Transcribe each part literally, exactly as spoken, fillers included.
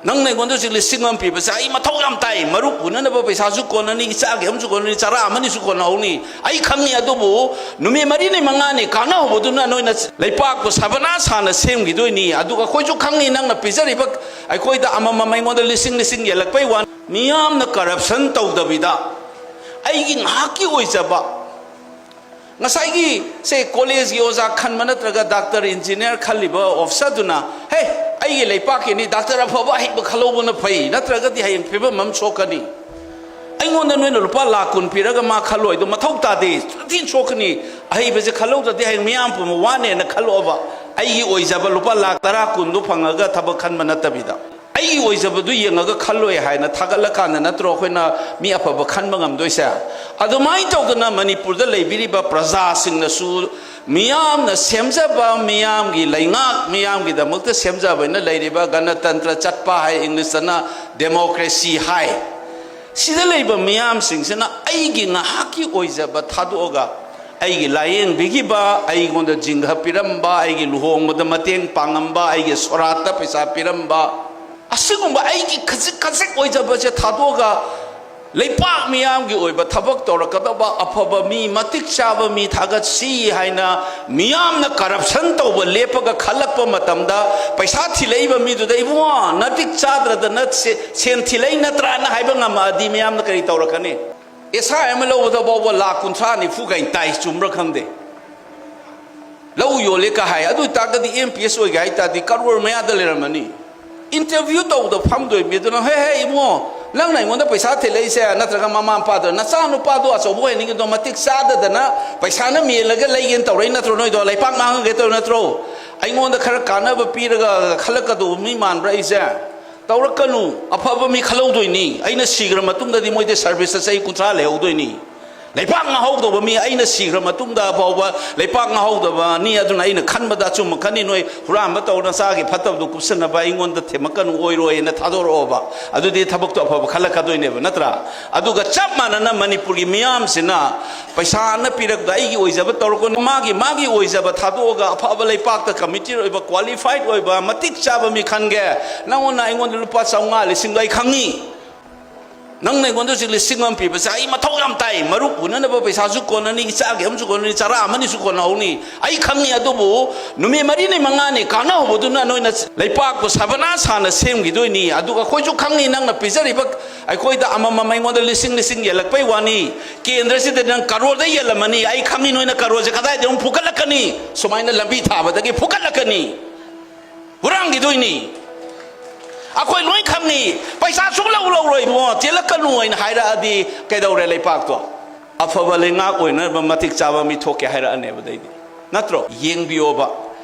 ꯅꯪꯅ ꯑꯩꯉꯣꯟꯗ ꯍꯧꯖꯤꯛ ꯂꯤꯁꯤꯡ ꯑꯃ ꯄꯤꯕꯁꯦ ꯑꯩ ꯃꯊꯧ ꯌꯥꯝ ꯇꯥꯏ꯫ ꯃꯔꯨꯞ ꯄꯨꯅꯅꯕ ꯄꯩꯁꯥꯁꯨ ꯀꯣꯟꯅꯅꯤ, ꯏꯆꯥꯒꯤ ꯑꯃꯁꯨ ꯀꯣꯟꯅꯅꯤ, ꯆꯔꯥ ꯑꯃꯅꯤꯁꯨ ꯀꯣꯟꯅꯍꯧꯅꯤ꯫ ꯑꯩ ꯈꯪꯉꯤ꯫ ꯑꯗꯨꯕꯨ ꯅꯨꯃꯤꯠ ꯃꯔꯤꯅꯤ ꯃꯉꯥꯅꯤ ꯀꯥꯟꯅꯍꯧꯕꯗꯨꯅ ꯅꯣꯏꯅ ꯂꯩꯄꯥꯛꯄꯨ ꯁꯕꯅꯥ ꯁꯥꯅ ꯁꯦꯝꯈꯤꯗꯣꯏꯅꯤ꯫ ꯑꯗꯨꯒ ꯑꯩꯈꯣꯏꯁꯨ ꯈꯪꯉꯤ, ꯅꯪꯅ ꯄꯤꯖꯔꯤꯕ ꯑꯩꯈꯣꯏꯗ ꯑꯃꯃꯝ ꯑꯩꯉꯣꯟꯗ ꯂꯤꯁꯤꯡ ꯂꯤꯁꯤꯡ ꯌꯦꯜꯂꯛꯄꯩ ꯋꯥꯅꯤ꯫ ꯃꯤꯌꯥꯝꯅ corruption ꯇꯧꯗꯕꯤꯗ ꯑꯩꯒꯤ ꯉꯥꯏꯍꯥꯛꯀꯤ ꯑꯣꯏꯖꯕ, ꯉꯁꯥꯏꯒꯤ ꯁꯦ ꯀꯣꯂꯦꯖꯒꯤ ꯑꯣꯖꯥ ꯈꯟꯕ ꯅꯠꯇ꯭ꯔꯒ ꯗꯥꯛꯇꯔ, ꯏꯟꯖꯤꯅꯤꯌꯥꯔ ꯈꯜꯂꯤꯕ ꯑꯣꯐꯤꯁꯔꯗꯨꯅ, "ꯍꯦ, ꯑꯩꯒꯤ ꯂꯩꯄꯥꯛꯀꯤꯅꯤ, ꯗꯥꯛꯇꯔ ꯑꯐꯕ ꯑꯍꯩꯕ ꯈꯜꯍꯧꯕꯅ ꯐꯩ, ꯅꯠꯇ꯭ꯔꯒꯗꯤ ꯍꯌꯦꯡ ꯐꯤꯕꯝ ꯑꯃ ꯁꯣꯛꯀꯅꯤ꯫ ꯑꯩꯉꯣꯟꯗ ꯅꯣꯏꯅ ꯂꯨꯄꯥ ꯂꯥꯛ ꯀꯨꯟ ꯄꯤꯔꯒ ꯃꯥ ꯈꯜꯂꯣꯏꯗꯣ ꯃꯊꯧ ꯇꯥꯗꯦ, ꯊꯤꯅ ꯁꯣꯛꯀꯅꯤ꯫ ꯑꯍꯩꯕꯁꯦ ꯈꯜꯍꯧꯗ꯭ꯔꯗꯤ ꯍꯌꯦꯡ ꯃꯤꯌꯥꯝ ꯄꯨꯝꯕ ꯋꯥꯅꯦꯅ ꯈꯜꯂꯣꯕ꯫ ꯑꯩꯒꯤ ꯑꯣꯏꯖꯕ ꯂꯨꯄꯥ ꯂꯥꯛ ꯇꯔꯥ ꯀꯨꯟꯗꯣ ꯐꯪꯉꯒ ꯊꯕꯛ ꯈꯟꯕ ꯅꯠꯇꯕꯤꯗ꯫ ꯑꯩꯒꯤ ꯑꯣꯏꯖꯕꯗꯨ ꯌꯦꯡꯉꯒ ꯈꯜꯂꯣꯏ" ꯍꯥꯏꯅ ꯊꯥꯒꯠꯂꯀꯥꯟꯗ ꯅꯠꯇ꯭ꯔꯣ ꯑꯩꯈꯣꯏꯅ ꯃꯤ ꯑꯐꯕ ꯈꯟꯕ ꯉꯝꯗꯣꯏꯁꯦ? ꯑꯗꯨꯃꯥꯏꯅ ꯇꯧꯗꯅ ꯃꯅꯤꯄꯨꯔꯗ ꯂꯩꯕꯤꯔꯤꯕ ꯄ꯭ꯔꯖꯥꯁꯤꯡꯅꯁꯨ ꯃꯤꯌꯥꯝꯅ ꯁꯦꯝꯖꯕ, ꯃꯤꯌꯥꯝꯒꯤ ꯂꯩꯉꯥꯛ, ꯃꯤꯌꯥꯝꯒꯤꯗꯃꯛꯇ ꯁꯦꯝꯖꯕ ꯍꯥꯏꯅ ꯂꯩꯔꯤꯕ ꯒꯅꯇꯟꯇ꯭ꯔ ꯆꯠꯄ ꯍꯥꯏ, ꯏꯪꯂꯤꯁꯇꯅ democracy ꯍꯥꯏ, ꯁꯤꯗ ꯂꯩꯕ ꯃꯤꯌꯥꯝꯁꯤꯡꯁꯤꯅ ꯑꯩꯒꯤ ꯉꯥꯏꯍꯥꯛꯀꯤ ꯑꯣꯏꯖꯕ ꯊꯥꯗꯣꯛꯑꯒ ꯑꯩꯒꯤ ꯂꯥꯌꯦꯡꯕꯤꯈꯤꯕ, ꯑꯩꯉꯣꯟꯗ ꯖꯤꯡꯒ ꯄꯤꯔꯝꯕ, ꯑꯩꯒꯤ ꯂꯨꯍꯣꯡꯕꯗ ꯃꯇꯦꯡ ꯄꯥꯡꯉꯝꯕ, ꯑꯩꯒꯤ ꯁꯣꯔꯥꯠꯇ ꯄꯩꯁꯥ ꯄꯤꯔꯝꯕ, ꯑꯁꯤꯒꯨꯝꯕ ꯑꯩꯒꯤ ꯈꯖꯤꯛ ꯈꯖꯤꯛ ꯑꯣꯏꯖꯕꯁꯦ ꯊꯥꯗꯣꯛꯑꯒ ꯂꯩꯄꯥꯛ ꯃꯤꯌꯥꯝꯒꯤ ꯑꯣꯏꯕ ꯊꯕꯛ ꯇꯧꯔꯛꯀꯗꯕ ꯑꯐꯕ ꯃꯤ, ꯃꯇꯤꯛ ꯆꯥꯕ ꯃꯤ ꯊꯥꯒꯠꯁꯤ ꯍꯥꯏꯅ ꯃꯤꯌꯥꯝꯅ corruption ꯇꯧꯕ ꯂꯦꯞꯄꯒ ꯈꯜꯂꯛꯄ ꯃꯇꯝꯗ, ꯄꯩꯁꯥ ꯊꯤꯜꯂꯛꯏꯕ ꯃꯤꯗꯨꯗ, "ꯏꯕꯨꯡꯉꯣ, ꯅꯇꯤꯛ ꯆꯥꯗ꯭ꯔꯗꯅ ꯁꯦ-, ꯁꯦꯟ ꯊꯤꯜꯂꯛꯏ ꯅꯠꯇ꯭ꯔꯥꯅ" ꯍꯥꯏꯕ ꯉꯝꯃꯛꯑꯗꯤ ꯃꯤꯌꯥꯝꯅ ꯀꯔꯤ ꯇꯧꯔꯛꯀꯅꯤ? ꯑꯦꯁ ꯑꯥꯏ ꯑꯃ ꯂꯧꯕꯗ ꯐꯥꯎꯕ ꯂꯥꯛ ꯀꯨꯟꯊ꯭ꯔꯥ ꯅꯤꯐꯨ ꯀꯩ ꯇꯥꯏ, ꯆꯨꯝꯕ꯭ꯔꯥ ꯈꯪꯗꯦ꯫ ꯂꯧ ꯌꯣꯜꯂꯦ ꯀ ꯍꯥꯏ꯫ ꯑꯗꯨ ꯑꯣꯏꯇꯥꯔꯒꯗꯤ ꯑꯦꯝ ꯄꯤ ꯑꯦꯁ ꯑꯣꯏꯒꯦ ꯍꯥꯏ ꯇꯥꯔꯗꯤ ꯀꯔꯣꯔ ꯃꯌꯥꯗ ꯂꯩꯔꯝꯃꯅꯤ꯫ Interview ꯇꯧꯕꯗ ꯐꯝꯗꯣꯏ ꯃꯤꯗꯨꯅ, "ꯍꯦ, ꯍꯦ, ꯏꯕꯨꯡꯉꯣ, ꯅꯪꯅ ꯑꯩꯉꯣꯟꯗ ꯄꯩꯁꯥ ꯊꯤꯜꯂꯛꯏꯁꯦ, ꯅꯠꯇ꯭ꯔꯒ ꯃꯃꯥ ꯃꯄꯥꯗꯨꯅ, ꯅꯆꯥ ꯅꯨꯄꯥꯗꯣ ꯑꯆꯧꯕ ꯑꯣꯏꯍꯟꯅꯤꯡꯉꯤꯗꯣ ꯃꯇꯤꯛ ꯆꯥꯗꯗꯅ ꯄꯩꯁꯥꯅ ꯃꯦꯜꯂꯒ ꯂꯩꯒꯦꯅ ꯇꯧꯔꯛꯏ ꯅꯠꯇ꯭ꯔꯣ? ꯅꯣꯏꯗꯣ ꯂꯩꯄꯥꯛ ꯃꯥꯡꯍꯟꯒꯦ ꯇꯧꯔꯤ ꯅꯠꯇ꯭ꯔꯣ? ꯑꯩꯉꯣꯟꯗ ꯈꯔ ꯀꯥꯟꯅꯕ ꯄꯤꯔꯒ ꯈꯜꯂꯛꯀꯗꯧꯕ ꯃꯤ ꯃꯥꯟꯕ꯭ꯔꯥ ꯑꯩꯁꯦ?" ꯇꯧꯔꯛꯀꯅꯨ꯫ ꯑꯐꯕ ꯃꯤ ꯈꯜꯍꯧꯗꯣꯏꯅꯤ꯫ ꯑꯩꯅ ꯁꯤꯈ꯭ꯔ ꯃꯇꯨꯡꯗꯗꯤ ꯃꯣꯏꯗꯤ ꯁꯥꯔꯚꯤꯁꯇ ꯆꯍꯤ ꯀꯨꯟꯊ꯭ꯔꯥ ꯂꯩꯍꯧꯗꯣꯏꯅꯤ꯫ ꯂꯩꯄꯥꯛ ꯉꯥꯍꯧꯗꯕ ꯃꯤ, ꯑꯩꯅ ꯁꯤꯈ꯭ꯔ ꯃꯇꯨꯡꯗ ꯐꯥꯎꯕ ꯂꯩꯄꯥꯛ ꯉꯥꯍꯧꯗꯕꯅꯤ, ꯑꯗꯨꯅ ꯑꯩꯅ ꯈꯟꯕꯗ ꯑꯆꯨꯝꯕ ꯈꯟꯅꯤ, ꯅꯣꯏ ꯍꯨꯔꯥꯟꯕ ꯇꯧꯔ ꯅꯆꯥꯒꯤ ꯐꯠꯇꯕꯗꯨ ꯀꯨꯞꯁꯟꯅꯕ ꯑꯩꯉꯣꯟꯗ ꯊꯦꯝꯃꯛꯀꯅꯨ, ꯑꯣꯏꯔꯣꯏꯅ ꯊꯥꯗꯣꯔꯛꯑꯣꯕ꯫ ꯑꯗꯨꯗꯤ ꯊꯕꯛꯇꯣ ꯑꯐꯕ ꯈꯜꯂꯛꯀꯗꯣꯏꯅꯦꯕ, ꯅꯠꯇ꯭ꯔꯥ? ꯑꯗꯨꯒ ꯆꯞ ꯃꯥꯟꯅꯅ ꯃꯅꯤꯄꯨꯔꯒꯤ ꯃꯤꯌꯥꯝꯁꯤꯅ ꯄꯩꯁꯥꯅ ꯄꯤꯔꯛꯄꯗ ꯑꯩꯒꯤ ꯑꯣꯏꯖꯕ ꯇꯧꯔꯛꯀꯅꯨ, ꯃꯥꯒꯤ, ꯃꯥꯒꯤ ꯑꯣꯏꯖꯕ ꯊꯥꯗꯣꯛꯑꯒ ꯑꯐꯕ ꯂꯩꯄꯥꯛꯇ committed ꯑꯣꯏꯕ, qualified ꯑꯣꯏꯕ, ꯃꯇꯤꯛ ꯆꯥꯕ ꯃꯤ ꯈꯟꯒꯦ꯫ ꯅꯪꯉꯣꯟꯗ ꯑꯩꯉꯣꯟꯗ ꯂꯨꯄꯥ ꯆꯥꯝꯃꯉꯥ, ꯂꯤꯁꯤꯡꯗꯣ ꯑꯩ ꯈꯪꯉꯤ꯫ ꯅꯪꯅ ꯑꯩꯉꯣꯟꯗ ꯍꯧꯖꯤꯛ ꯂꯤꯁꯤꯡ ꯑꯃ ꯄꯤꯕꯁꯦ ꯑꯩ ꯃꯊꯧ ꯌꯥꯝ ꯇꯥꯏ꯫ ꯃꯔꯨꯞ ꯄꯨꯅꯅꯕ ꯄꯩꯁꯥꯁꯨ ꯀꯣꯟꯅꯅꯤ, ꯏꯆꯥꯒꯤ ꯑꯃꯁꯨ ꯀꯣꯟꯅꯅꯤ, ꯆꯔꯥ ꯑꯃꯅꯤꯁꯨ ꯀꯣꯟꯅꯍꯧꯅꯤ꯫ ꯑꯩ ꯈꯪꯉꯤ, ꯑꯗꯨꯕꯨ ꯅꯨꯃꯤꯠ ꯃꯔꯤꯅꯤ ꯃꯉꯥꯅꯤ ꯀꯥꯟꯅꯍꯧꯕꯗꯨꯅ ꯅꯣꯏꯅ ꯂꯩꯄꯥꯛꯄꯨ ꯁꯕꯅꯥꯁ ꯁꯥꯅ ꯁꯦꯝꯈꯤꯗꯣꯏꯅꯤ꯫ ꯑꯗꯨꯒ ꯑꯩꯈꯣꯏꯁꯨ ꯈꯪꯉꯤ, ꯅꯪꯅ ꯄꯤꯖꯔꯤꯕ ꯑꯩꯈꯣꯏꯗ ꯑꯃꯃꯝ ꯑꯩꯉꯣꯟꯗ ꯂꯤꯁꯤꯡ ꯂꯤꯁꯤꯡ ꯌꯦꯜꯂꯛꯄꯩ ꯋꯥꯅꯤ꯫ ꯀꯦꯟꯗ꯭ꯔꯁꯤꯗ ꯅꯪ ꯀꯔꯣꯔꯗ ꯌꯦꯜꯂꯝꯃꯅꯤ꯫ ꯑꯩ ꯈꯪꯉꯤ, ꯅꯣꯏꯅ ꯀꯔꯣꯔꯁꯦ ꯀꯗꯥꯏꯗ ꯑꯃꯨꯛ ꯐꯨꯒꯠꯂꯛꯀꯅꯤ꯫ ꯁꯨꯃꯥꯏꯅ ꯂꯝꯕꯤ ꯊꯥꯕꯗꯒꯤ ꯐꯨꯒꯠꯂꯛꯀꯅꯤ꯫ ꯍꯨꯔꯥꯟꯈꯤꯗꯣꯏꯅꯤ꯫ ꯑꯩꯈꯣꯏ ꯂꯣꯏ ꯈꯪꯉꯤ꯫ ꯄꯩꯁꯥ ꯁꯨꯡꯂꯧ ꯂꯧꯔꯣꯏ ꯏꯕꯨꯡꯉꯣ, ꯆꯦꯜꯂꯛꯀꯅꯨ ꯍꯥꯏꯅ ꯍꯥꯏꯔꯛꯑꯗꯤ ꯀꯩꯗꯧꯔꯦ ꯂꯩꯄꯥꯛꯇꯣ? ꯑꯐꯕ ꯂꯩꯉꯥꯛ ꯑꯣꯏꯅꯕ ꯃꯇꯤꯛ ꯆꯥꯕ ꯃꯤ ꯊꯣꯛꯀꯦ ꯍꯥꯏꯔꯛꯑꯅꯦꯕ ꯑꯗꯩꯗꯤ꯫ ꯅꯠꯇ꯭ꯔꯣ? ꯌꯦꯡꯕꯤꯌꯣꯕ꯫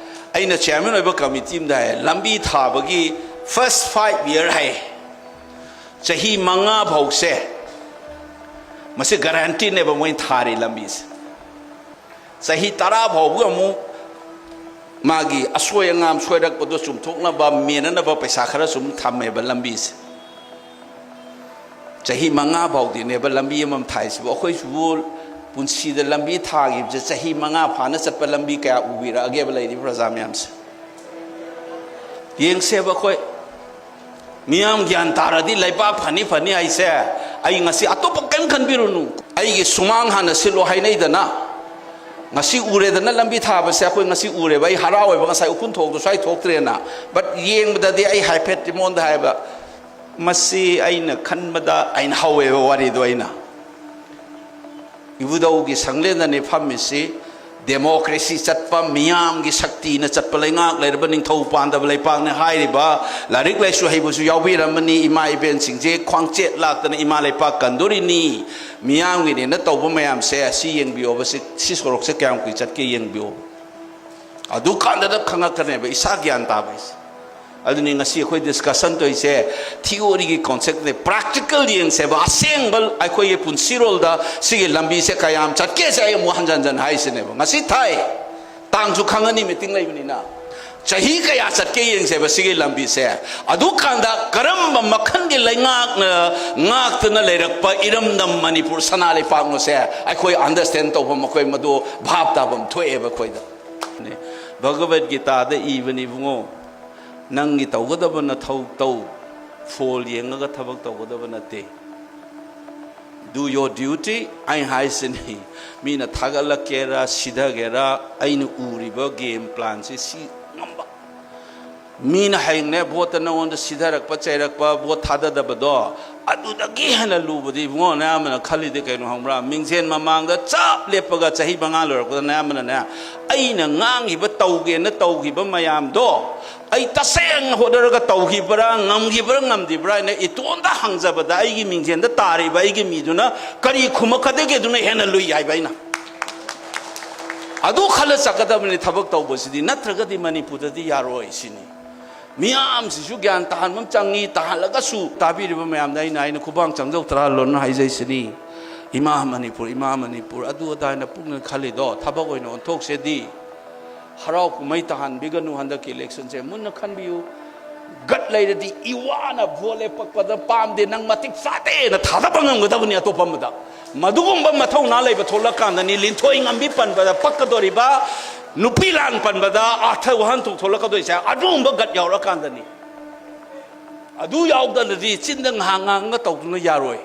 ꯑꯩꯅ ꯆꯤꯌꯔꯃꯦꯟ ꯑꯣꯏꯕ ꯀꯃꯤꯇꯤ ꯑꯃꯗ ꯍꯥꯏ, ꯂꯝꯕꯤ ꯊꯥꯕꯒꯤ first five year ꯍꯥꯏ, ꯆꯍꯤ ꯃꯉꯥ ꯐꯥꯎꯁꯦ, ꯃꯁꯤ ꯒꯥꯔꯦꯟꯇꯤꯅꯦꯕ ꯃꯣꯏꯅ ꯊꯥꯔꯤ ꯂꯝꯕꯤꯁꯦ꯫ ꯆꯍꯤ ꯇꯔꯥ ꯐꯥꯎꯕꯒꯤ ꯑꯃꯨꯛ ꯃꯥꯒꯤ ꯑꯁꯣꯏ ꯑꯉꯥꯝ ꯁꯣꯏꯔꯛꯄꯗꯣ ꯆꯨꯝꯊꯣꯛꯅꯕ, ꯃꯦꯟꯅꯅꯕ ꯄꯩꯁꯥ ꯈꯔꯁꯨ ꯑꯃꯨꯛ ꯊꯝꯃꯦꯕ ꯂꯝꯕꯤꯁꯦ꯫ ꯆꯍꯤ ꯃꯉꯥ ꯐꯥꯎꯗꯤꯅꯦꯕ ꯂꯝꯕꯤ ꯑꯃꯃꯝ ꯊꯥꯏꯁꯤꯕꯨ꯫ ꯑꯩꯈꯣꯏꯁꯤꯕꯨ ꯄꯨꯟꯁꯤꯗ ꯂꯝꯕꯤ ꯊꯥꯈꯤꯕꯁꯦ ꯆꯍꯤ ꯃꯉꯥ ꯐꯥꯅ ꯆꯠꯄ ꯂꯝꯕꯤ ꯀꯌꯥ ꯎꯕꯤꯔꯛꯑꯒꯦꯕ ꯂꯩꯔꯤꯕ ꯄ꯭ꯔꯖꯥ ꯃꯌꯥꯝꯁꯦ? ꯌꯦꯡꯁꯦꯕ ꯑꯩꯈꯣꯏ꯫ ꯃꯤꯌꯥꯝ ꯒ꯭ꯌꯥꯟ ꯇꯥꯔꯗꯤ ꯂꯩꯕꯥꯛ ꯐꯅꯤ ꯐꯅꯤ ꯍꯥꯏꯁꯦ꯫ ꯑꯩ ꯉꯁꯤ ꯑꯇꯣꯞꯄ ꯀꯔꯤꯝ ꯈꯟꯕꯤꯔꯨꯅꯨ꯫ ꯑꯩꯒꯤ ꯁꯨꯃꯥꯡ ꯍꯥꯟꯅ ꯁꯤꯠꯂꯣ ꯍꯥꯏꯅꯩꯗꯅ꯫ ꯉꯁꯤ ꯎꯔꯦꯗꯅ ꯂꯝꯕꯤ ꯊꯥꯕꯁꯦ, ꯑꯩꯈꯣꯏ ꯉꯁꯤ ꯎꯔꯦꯕ꯫ ꯑꯩ ꯍꯔꯥꯎꯋꯦꯕ, ꯉꯁꯥꯏ ꯎꯐꯨꯟ ꯊꯣꯛꯇꯣ ꯁ꯭ꯋꯥꯏ ꯊꯣꯛꯇ꯭ꯔꯦꯅ꯫ But ꯌꯦꯡꯕꯗꯗꯤ ꯑꯩ ꯍꯥꯏꯐꯦꯠ ꯏꯃꯣꯟꯗ ꯍꯥꯏꯕ, ꯃꯁꯤ ꯑꯩꯅ ꯈꯟꯕꯗ ꯑꯩꯅ ꯍꯧꯋꯦꯕ ꯋꯥꯔꯤꯗꯣ ꯑꯩꯅ꯫ ꯏꯕꯨꯙꯧꯒꯤ ꯁꯪꯂꯦꯟꯗꯅꯤ ꯐꯝꯃꯤꯁꯤ꯫ ꯗꯦꯃꯣꯀ꯭ꯔꯦꯁꯤ ꯆꯠꯄ, ꯃꯤꯌꯥꯝꯒꯤ ꯁꯛꯇꯤꯅ ꯆꯠꯄ ꯂꯩꯉꯥꯛ ꯂꯩꯔꯕ ꯅꯤꯡꯊꯧ ꯄꯥꯟꯗꯕ ꯂꯩꯄꯥꯛꯅꯤ ꯍꯥꯏꯔꯤꯕ꯫ ꯂꯥꯏꯔꯤꯛ ꯂꯥꯏꯁꯨ ꯍꯩꯕꯁꯨ ꯌꯥꯎꯕꯤꯔꯝꯃꯅꯤ꯫ ꯏꯃꯥ ꯏꯕꯦꯟꯁꯤꯡꯁꯦ ꯈ꯭ꯋꯥꯡꯆꯦꯠ ꯂꯥꯛꯇꯅ ꯏꯃꯥ ꯂꯩꯄꯥꯛ ꯀꯟꯗꯣꯔꯤꯅꯤ꯫ ꯃꯤꯌꯥꯝꯒꯤꯅꯦꯅ ꯇꯧꯕ ꯃꯌꯥꯝꯁꯦ ꯑꯁꯤ ꯌꯦꯡꯕꯤꯌꯣꯕ꯫ ꯁꯤ, ꯁꯤ ꯁꯣꯔꯣꯛꯁꯦ ꯀꯌꯥꯝ ꯀꯨꯏ ꯆꯠꯀꯦ ꯌꯦꯡꯕꯤꯌꯣ꯫ ꯑꯗꯨ ꯀꯥꯟꯗꯗ ꯈꯪꯉꯛꯀꯅꯦꯕ ꯏꯁꯥ ꯒ꯭ꯌꯥꯟ ꯇꯥꯕ ꯍꯥꯏꯁꯦ꯫ ꯑꯗꯨꯅꯤ ꯉꯁꯤ ꯑꯩꯈꯣꯏ ꯗꯤꯁꯀꯁꯟ ꯇꯧꯔꯤꯁꯦ꯫ ꯊꯤꯑꯣꯔꯤꯒꯤ ꯀꯣꯟꯁꯦꯞꯅꯦ, ꯄ꯭ꯔꯥꯛꯇꯤꯀꯦꯜ ꯌꯦꯡꯁꯦꯕ꯫ ꯑꯁꯦꯡꯕ ꯑꯩꯈꯣꯏꯒꯤ ꯄꯨꯟꯁꯤꯔꯣꯜꯗ ꯁꯤꯒꯤ ꯂꯝꯕꯤꯁꯦ ꯀꯌꯥꯝ ꯆꯠꯀꯦꯁꯦ ꯑꯩ ꯑꯃꯨꯛ ꯍꯟꯖꯟ ꯍꯟꯖꯟ ꯍꯥꯏꯁꯤꯅꯦꯕ꯫ ꯉꯁꯤ ꯊꯥꯏ, ꯇꯥꯡꯁꯨ ꯈꯪꯉꯅꯤ, ꯃꯤꯇꯤꯡ ꯂꯩꯕꯅꯤꯅ꯫ ꯆꯍꯤ ꯀꯌꯥ ꯆꯠꯀꯦ ꯌꯦꯡꯁꯦꯕ ꯁꯤꯒꯤ ꯂꯝꯕꯤꯁꯦ꯫ ꯑꯗꯨꯀꯥꯟꯗ ꯀꯔꯝꯕ ꯃꯈꯜꯒꯤ ꯂꯩꯉꯥꯛꯅ ꯉꯥꯛꯇꯨꯅ ꯂꯩꯔꯛꯄ ꯏꯔꯝꯗꯝ ꯃꯅꯤꯄꯨꯔ ꯁꯅꯥ ꯂꯩꯄꯥꯛꯅꯣꯁꯦ ꯑꯩꯈꯣꯏ ꯑꯟꯗꯔꯁꯇꯦꯟ ꯇꯧꯐꯝ, ꯑꯩꯈꯣꯏ ꯃꯗꯨ ꯚꯥꯞ ꯇꯥꯐꯝ ꯊꯣꯛꯑꯦꯕ ꯑꯩꯈꯣꯏꯗ꯫ ꯚꯒꯕꯠ ꯒꯤꯇꯥꯗ ꯏꯕꯅꯤ ꯏꯕꯨꯡꯉꯣ, "ꯅꯪꯒꯤ ꯇꯧꯒꯗꯕ ꯅꯊꯧ ꯇꯧ, ꯐꯣꯜ ꯌꯦꯡꯉꯒ ꯊꯕꯛ ꯇꯧꯒꯗꯕ ꯅꯠꯇꯦ꯫ Do your duty." ꯑꯩ ꯍꯥꯏꯁꯤꯅꯤ, ꯃꯤꯅ ꯊꯥꯒꯠꯂꯛꯀꯦꯔꯥ, ꯁꯤꯊꯒꯦꯔꯥ, ꯑꯩꯅ ꯎꯔꯤꯕ ꯒꯦꯝ ꯄ꯭ꯂꯥꯟꯁꯤ ꯁꯤ ꯉꯝꯕ꯫ ꯃꯤꯅ ꯍꯌꯦꯡꯅꯦ ꯚꯣꯠꯇ ꯅꯉꯣꯟꯗ ꯁꯤꯊꯔꯛꯄ, ꯆꯩꯔꯛꯄ, ꯚꯣꯠ ꯊꯥꯗꯗꯕꯗꯣ, ꯑꯗꯨꯗꯒꯤ ꯍꯦꯟꯅ ꯂꯨꯕꯗꯤ ꯏꯕꯨꯡꯉꯣ, ꯅꯌꯥꯝꯕꯅ ꯈꯜꯂꯤꯗꯤ ꯀꯩꯅꯣ ꯈꯪꯕ꯭ꯔꯥ? ꯃꯤꯡꯁꯦꯟ ꯃꯃꯥꯡꯗ ꯆꯞ ꯂꯦꯞꯄꯒ ꯆꯍꯤ ꯃꯉꯥ ꯂꯣꯏꯔꯛꯄꯗ ꯅꯌꯥꯝꯕꯅꯅꯦ, ꯑꯩꯅ ꯉꯥꯡꯈꯤꯕ, ꯇꯧꯒꯦꯅ ꯇꯧꯈꯤꯕ ꯃꯌꯥꯝꯗꯣ ꯑꯩ ꯇꯁꯦꯡꯅ ꯍꯣꯠꯅꯔꯒ ꯇꯧꯈꯤꯕ꯭ꯔꯥ, ꯉꯝꯈꯤꯕ꯭ꯔꯥ, ꯉꯝꯗ꯭ꯔꯤꯕ꯭ꯔꯥ ꯍꯥꯏꯅ ꯏꯇꯣꯝꯇ ꯍꯪꯖꯕꯗ ꯑꯩꯒꯤ ꯃꯤꯡꯁꯦꯟꯗ ꯇꯥꯔꯤꯕ ꯑꯩꯒꯤ ꯃꯤꯗꯨꯅ ꯀꯔꯤ ꯈꯨꯝꯃꯛꯀꯗꯒꯦ? ꯑꯗꯨꯅ ꯍꯦꯟꯅ ꯂꯨꯏ ꯍꯥꯏꯕ ꯑꯩꯅ꯫ ꯑꯗꯨ ꯈꯜꯂ ꯆꯠꯀꯗꯕꯅꯤ ꯊꯕꯛ ꯇꯧꯕꯁꯤꯗꯤ, ꯅꯠꯇ꯭ꯔꯒꯗꯤ ꯃꯅꯤꯄꯨꯔꯗꯗꯤ ꯌꯥꯔꯣꯏ ꯁꯤꯅꯤ꯫ ꯃꯤꯌꯥꯝꯁꯤꯁꯨ ꯒ꯭ꯌꯥꯟ ꯇꯥꯍꯟꯕ ꯑꯃ ꯆꯪꯉꯤ꯫ ꯇꯥꯍꯜꯂꯒꯁꯨ ꯇꯥꯕꯤꯔꯤꯕ ꯃꯌꯥꯝꯗ ꯑꯩꯅ, ꯑꯩꯅ ꯈꯨꯕꯥꯡ ꯆꯪꯖꯧ ꯇꯔꯥ ꯂꯣꯟꯅ ꯍꯥꯏꯖꯩꯁꯤꯅꯤ꯫ "ꯏꯃꯥ ꯃꯅꯤꯄꯨꯔ, ꯏꯃꯥ ꯃꯅꯤꯄꯨꯔ", ꯑꯗꯨ ꯑꯗꯥ ꯍꯥꯏꯅ ꯄꯨꯛꯅꯤꯡ ꯈꯜꯂꯤꯗꯣ ꯊꯕꯛ ꯑꯣꯏꯅ ꯑꯣꯟꯊꯣꯛꯁꯦꯗꯤ꯫ ꯍꯔꯥꯎ ꯀꯨꯝꯍꯩ ꯇꯥꯍꯟꯕꯤꯒꯅꯨ ꯍꯟꯗꯛꯀꯤ ꯏꯂꯦꯛꯁꯟꯁꯦ꯫ ꯃꯨꯟꯅ ꯈꯟꯕꯤꯌꯨ꯫ ꯒꯠ ꯂꯩꯔꯗꯤ ꯏꯋꯥꯅ ꯚꯣꯠ ꯂꯦꯞꯄꯛꯄꯗ ꯄꯥꯝꯗꯦ, ꯅꯪ ꯃꯇꯤꯛ ꯆꯥꯗꯦꯅ ꯊꯥꯗꯕ ꯉꯝꯒꯗꯕꯅꯤ ꯑꯇꯣꯞꯄ ꯑꯃꯗ꯫ ꯃꯗꯨꯒꯨꯝꯕ ꯃꯊꯧꯅꯥ ꯂꯩꯕ ꯊꯣꯛꯂꯛꯀꯥꯟꯗꯅꯤ ꯂꯤꯟꯊꯣꯏ ꯉꯝꯕꯤ ꯄꯟꯕꯗ ꯄꯛꯀꯗꯧꯔꯤꯕ, ꯅꯨꯄꯤ ꯂꯥꯟ ꯄꯟꯕꯗ ꯑꯥꯔꯊ ꯋꯥꯍꯟꯊꯣꯛ ꯊꯣꯛꯂꯛꯀꯗꯣꯏꯁꯦ꯫ ꯑꯗꯨꯒꯨꯝꯕ ꯒꯠ ꯌꯥꯎꯔꯀꯥꯟꯗꯅꯤ꯫ ꯑꯗꯨ ꯌꯥꯎꯗꯅꯗꯤ ꯆꯤꯟꯗ ꯉꯥꯏꯍꯥꯛ ꯉꯥꯡꯉꯒ ꯇꯧꯗꯨꯅ ꯌꯥꯔꯣꯏ꯫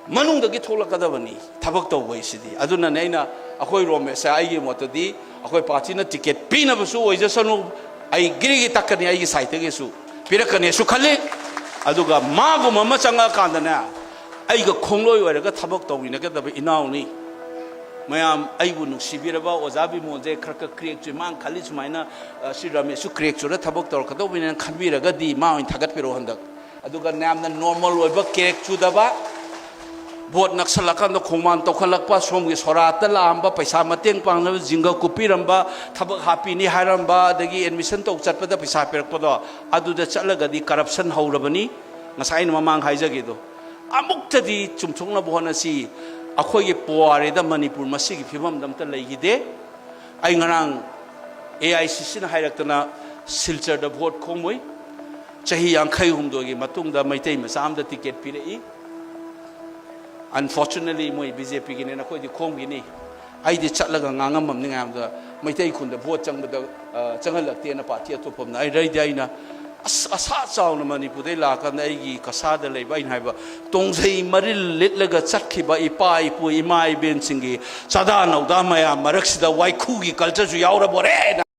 ꯃꯅꯨꯡꯗꯒꯤ ꯊꯣꯛꯂꯛꯀꯗꯕꯅꯤ ꯊꯕꯛ ꯇꯧꯕ ꯍꯥꯏꯁꯤꯗꯤ꯫ ꯑꯗꯨꯅꯅꯦ ꯑꯩꯅ, ꯑꯩꯈꯣꯏ ꯔꯣꯃꯦꯁꯁꯦ ꯑꯩꯒꯤ ꯃꯣꯠꯇꯗꯤ ꯑꯩꯈꯣꯏ ꯄꯥꯔꯇꯤꯅ ꯇꯤꯀꯦꯠ ꯄꯤꯅꯕꯁꯨ ꯑꯣꯏꯖꯁꯅꯨ, ꯑꯩ ꯒꯤꯔꯤꯒꯤ ꯇꯛꯀꯅꯤ, ꯑꯩꯒꯤ ꯁꯥꯏꯠꯇꯒꯤꯁꯨ ꯄꯤꯔꯛꯀꯅꯤꯁꯨ ꯈꯜꯂꯤ꯫ ꯑꯗꯨꯒ ꯃꯥꯒꯨꯝꯕ ꯑꯃ ꯆꯪꯉꯛꯑꯀꯥꯟꯗꯅꯦ, ꯑꯩꯒ ꯈꯣꯡꯂꯣꯏ ꯑꯣꯏꯔꯒ ꯊꯕꯛ ꯇꯧꯃꯤꯟꯅꯒꯗꯕ ꯏꯅꯥꯎꯅꯤ꯫ ꯃꯌꯥꯝ ꯑꯩꯕꯨ ꯅꯨꯡꯁꯤꯕꯤꯔꯕ ꯑꯣꯖꯥ ꯕꯤꯃꯣꯜꯁꯦ ꯈꯔ ꯈꯔ ꯀ꯭ꯔꯦꯛ ꯆꯨꯏ, ꯃꯥꯅ ꯈꯜꯂꯤ ꯁꯨꯃꯥꯏꯅ, ꯑ, ꯁꯤ ꯔꯥꯃꯦꯁꯁꯨ ꯀ꯭ꯔꯦꯛ ꯆꯨꯔ ꯊꯕꯛ ꯇꯧꯔꯛꯀꯗꯧꯕꯅꯤꯅ ꯈꯟꯕꯤꯔꯒꯗꯤ ꯃꯥ ꯑꯣꯏꯅ ꯊꯥꯒꯠꯄꯤꯔꯛꯑꯣ ꯍꯟꯗꯛ꯫ ꯑꯗꯨꯒ ꯃꯌꯥꯝꯅ ꯅꯣꯔꯃꯦꯜ ꯑꯣꯏꯕ, ꯀ꯭ꯔꯦꯛ ꯆꯨꯗꯕ, ꯚꯣꯠ ꯅꯛꯁꯜꯂꯀꯥꯟꯗ ꯈꯣꯡꯃꯥꯟ ꯇꯧꯈꯠꯂꯛꯄ, ꯁꯣꯝꯒꯤ ꯁꯣꯔꯥꯠꯇ ꯂꯥꯛꯑꯝꯕ, ꯄꯩꯁꯥ ꯃꯇꯦꯡ ꯄꯥꯡꯅꯕ ꯖꯤꯡꯒ ꯀꯨꯞꯄꯤꯔꯝꯕ, ꯊꯕꯛ ꯍꯥꯞꯄꯤꯅꯤ ꯍꯥꯏꯔꯝꯕ, ꯑꯗꯒꯤ ꯑꯦꯗꯃꯤꯁꯟ ꯇꯧ ꯆꯠꯄꯗ ꯄꯩꯁꯥ ꯄꯤꯔꯛꯄꯗꯣ, ꯑꯗꯨꯗ ꯆꯠꯂꯒꯗꯤ ꯀꯔꯞꯁꯟ ꯍꯧꯔꯕꯅꯤ꯫ ꯉꯁꯥꯏ ꯑꯩꯅ ꯃꯃꯥꯡ ꯍꯥꯏꯖꯒꯦꯗꯣ, ꯑꯃꯨꯛꯇꯗꯤ ꯆꯨꯝꯊꯣꯛꯅꯕ ꯍꯣꯠꯅꯁꯤ꯫ ꯑꯩꯈꯣꯏꯒꯤ ꯄꯨꯋꯥꯔꯤꯗ ꯃꯅꯤꯄꯨꯔ ꯃꯁꯤꯒꯤ ꯐꯤꯕꯝꯗ ꯑꯝꯇ ꯂꯩꯈꯤꯗꯦ꯫ ꯑꯩ ꯉꯔꯥꯡ ꯑꯦ ꯑꯥꯏ ꯁꯤ ꯁꯤꯅ ꯍꯥꯏꯔꯛꯇꯅ ꯁꯤꯜꯆꯔꯗ ꯚꯣꯠ ꯈꯣꯝꯃꯨꯏ꯫ ꯆꯍꯤ ꯌꯥꯡꯈꯩ ꯍꯨꯝꯗꯣꯏꯒꯤ ꯃꯇꯨꯡꯗ ꯃꯩꯇꯩ ꯃꯆꯥ ꯑꯃꯗ ꯇꯤꯀꯦꯠ ꯄꯤꯔꯛꯏ꯫ ꯑꯟꯐꯣꯔꯆꯨꯅꯦꯠꯂꯤ ꯃꯣꯏ ꯕꯤ ꯖꯦ ꯄꯤꯒꯤꯅꯦꯅ ꯑꯩꯈꯣꯏꯗꯤ ꯈꯣꯝꯈꯤꯅꯤ꯫ ꯑꯩꯗꯤ ꯆꯠꯂꯒ ꯉꯥꯡꯉꯝꯃꯝꯅꯤ ꯉꯥꯏꯕꯗ, ꯃꯩꯇꯩ ꯈꯨꯟꯗ ꯚꯣꯠ ꯆꯪꯕꯗ, ꯑ, ꯆꯪꯍꯜꯂꯛꯇꯦꯅ ꯄꯥꯔꯇꯤ ꯑꯇꯣꯞꯄ ꯑꯃꯅ꯫ ꯑꯩ ꯔꯩꯗꯤ ꯑꯩꯅ ꯑꯁ, ꯑꯁꯥ ꯆꯥꯎꯅ ꯃꯅꯤꯄꯨꯔꯗꯩ ꯂꯥꯛꯑꯀꯥꯟꯗ ꯑꯩꯒꯤ ꯀꯁꯥꯗ ꯂꯩꯕ, ꯑꯩꯅ ꯍꯥꯏꯕ, ꯇꯣꯡꯖꯩ ꯃꯔꯤꯜ ꯂꯤꯠꯂꯒ ꯆꯠꯈꯤꯕ ꯏꯄꯥ ꯏꯄꯨ ꯏꯃꯥ ꯏꯕꯦꯟꯁꯤꯡꯒꯤ ꯆꯥꯗꯥ ꯅꯧꯗꯥ ꯃꯌꯥꯝ ꯃꯔꯛꯁꯤꯗ ꯋꯥꯏꯈꯨꯒꯤ ꯀꯜꯆꯔꯁꯨ ꯌꯥꯎꯔꯕꯣꯔꯦꯅ꯫